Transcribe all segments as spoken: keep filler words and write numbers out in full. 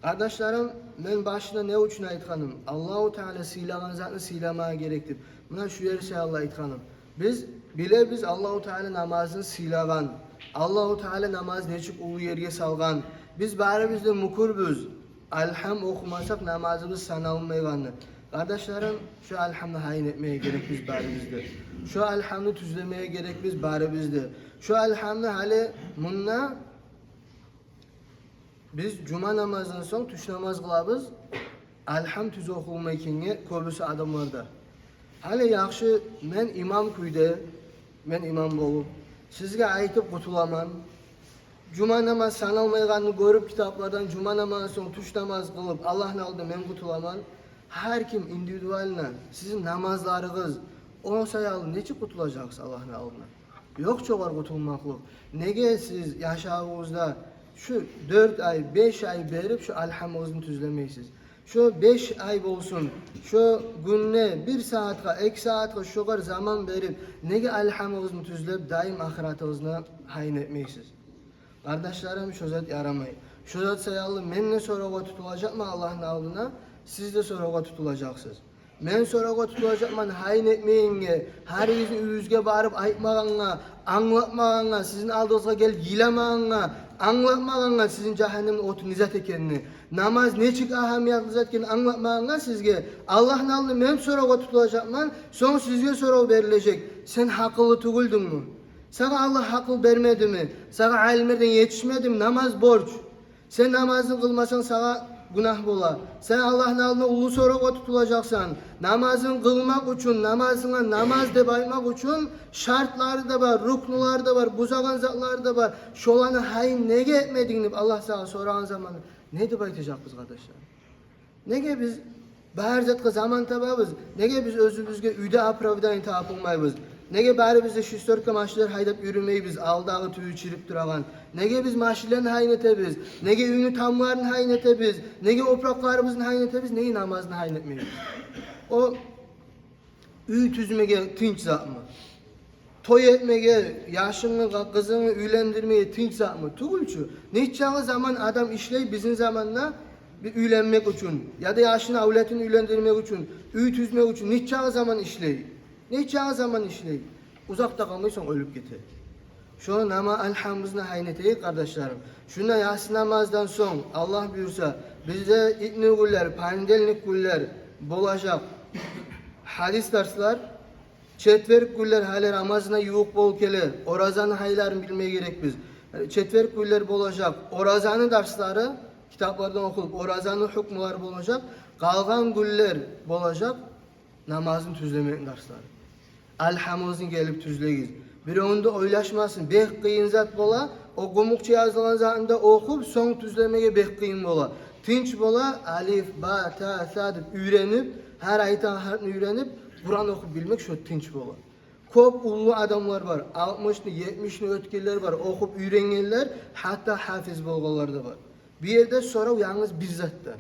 Къардашларым, мен башында не учун айтгъаным? Аллагьу Таала сыйлагъан затны сыйламагъа герек деп. Муна шу ерде Аллагь айтгъаным. Биз билебиз Аллагьу Таала намазны сыйлагъан. Аллагьу Таала намаз нечик уллу ерге салгъан. Биз барыбыз да мюкюрбюз. Алгьам охумасакъ намазыбыз саналмайгъанны. Къардашларым, шу алгьамны гьайын этмеге герекбиз барыбыз да. Шу алгьамны тюзлемеге герекбиз барыбыз да. Шу алгьамны гьали мунда биз жума намаздан сонг тюш намаз къылабыз. Алгьам тюз охулмай экенге кёбюсю адамларда. Гьали яхшы, мен имам кюйде, мен имам болуп, сизге айтып къутуламан. Жума намаз саналмайгъанны гёрюп китаплардан, жума намаздан сонг тюш намаз къылып, Аллагьны алдында мен къутуламан. Гьар ким индивидуально сизин намазларыгъыз, о саялы нечик къутулажакъсыз Аллагьны алдында? Ёкъ чогъар къутулмакълыкъ. Неге сиз яшавугъузда шу дёрт ай, беш ай берип шу алгьамыгъызны тюзлемейсиз? Шу беш ай болсун, шу гюнде бир сагьатгъа, эки сагьатгъа шогъар заман берип, неге алгьамыгъызны тюзлеп, дайым ахыратыгъызны гьайын этмейсиз? Къардашларым, шо зат ярамай. Шо зат саялы мен де соравгъа тутулажакъман Аллагьны алдына, сиз де соравгъа тутулажакъсыз. Мен соравгъа тутулажакъман гьайын этмегенге, гьаригизни уьюгюзге барып айтмагъангъа, англатмагъангъа, сизин алдыгъызгъа гелип йыламагъангъа, англатмагъангъа сизин жагьаннемни оту не зат экенни, намаз нечик агьамиятлы зат экенни англатмагъангъа сизге. Аллагьны алдына мен соравгъа тутулажакъман, сонг сизге сорав берилежек: сен гьакъыллы тюгюлдюнгмю? Сагъа Аллагь гьакъыл бермедими? Сагъа алимлерден етишмедими? Намаз борч. Сен намазын къылмасанг, сагъа гюнагь бола. Сен Аллагьны алдына уллу соравгъа тутулажакъсан. Намазын къылмакъ учун, намазынга намаз деп айтмакъ учун шартлары да бар, рукнулары да бар, бузагъан затлары да бар. Шоланы гьайын неге этмединг деп Аллагь сагъа сорагъан заманда не деп айтажакъбыз, къардашлар? Неге биз бары затгъа заман табабыз? Неге биз оьзюбюзге уьйде оправдание таба болмайбыз? Неге барыбыз да шестерка машинлер гьайдап юрюмейбиз, алдагъы тюгю чирип турагъан? Неге биз машинлени гьайын этебиз? Неге уьйню тамларын гьайын этебиз? Неге опуракъларыбызны гьайын этебиз? Неге намазны гьайын этмейбиз? О уьй тюзмеге тынч затмы? Той этмеге, яшынгны, къызынгны уьйлендирмеге тынч затмы? Тюгюл чю. Нечакъы заман адам ишлей бизин заманда бир уьйленмек учун, яда яшыны, авлетин уьйлендирмек учун, уьй тюзмек учун нечакъы заман ишлей? Нечакъы заман ишлей? Узакъда къалмай сонг оьлюп гете. Шо нама алгьамыбызны гьайын этейик, къардашларым. Шунда яссы намаздан сонг, Аллагь буюрса, бизде итни гюнлер, понедельник гюнлер болажакъ гьадис дарслар. Четверг гюнлер гьали Рамазан ай ювукъ болуп геле, оразаны гьайларын билме герекбиз. Четверг гюнлер болажакъ оразаны дарслары, китаплардан охулуп, оразаны гьукмулары болажакъ. Къалгъан гюнлер болажакъ намазны тюзлемекни дарслары. Алгьамыгъызны гелип тюзлегиз. Биревню де ойлашмасын, бек къыйын зат бола. О къумукъча язылгъан затны да охуп, сонг тюзлемеге бек къыйын бола. Тынч бола, алиф, ба, та, са деп уьйренип, гьар айтагъан гьарпны уьйренип, Къуран охуп билмек шо тынч бола. Кёп уллу адамлар бар, алтмышны, етмишни оьтгенлер бар, охуп уьйренгенлер, гьатта гьафиз болгъанлар да бар. Бу ерде сорав янгыз бир затда.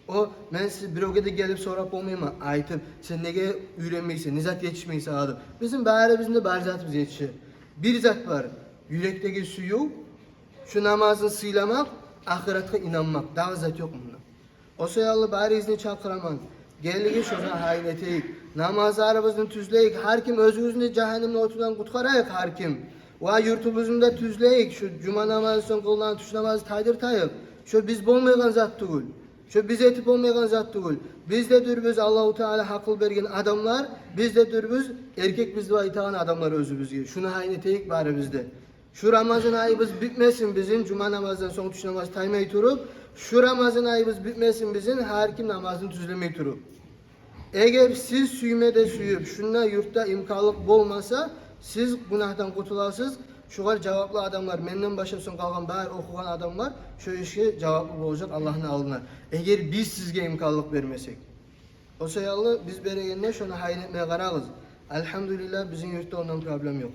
О, мен сиз биревге де гелип сорап болмайман, айтып, сен неге уьйренмейсен, не зат етишмей сагъа деп. Бизин барыбызны да бар затыбыз етише. Бир зат бар, юрекдеги сююв, шу намазны сыйламакъ, ахыратгъа инанмакъ, дагъы зат ёкъ мунда. О саялы барыгъызны чакъыраман, гелигиз, шогъар гьайын этейик. Намазларыбызны тюзлейик, гьар ким оьзюбюзню жагьаннемни отундан къутгъарайыкъ, гьар ким. Ва юртубузну да тюзлейик, шу жума намаздан сонг къылынагъан тюш намазны тайдыртайыкъ. Шо биз болмайгъан зат тюгюл. Шо биз этип болмайгъан зат тюгюл. Биз де дюрбюз Аллагьу Таала гьакъыл берген адамлар, биз де дюрбюз эркекбиз деп айтагъан адамлар оьзюбюзге. Шуну гьайын этейик барыбыз да. Шу Рамазан айыбыз битмесин бизин, жума намаздан сонг тюш намаз таймай туруп, шу Рамазан айыбыз битмесин бизин, гьар ким намазын тюзлемей туруп. Эгер сиз сюйме де сююп, шунда юртда имканлыкъ болмаса, сиз гюнагьдан къутуласыз. Шогъар жаваплы адамлар, менден башлап сонг къалгъан бары охугъан адамлар шо ишге жаваплы болажакъ Аллагьны алдына, эгер биз сизге имканлыкъ бермесек. О саялы биз берегенде шону гьайын этмеге къарагъыз. Альгьамдулиллагь, бизин юртда ондан проблем ёкъ.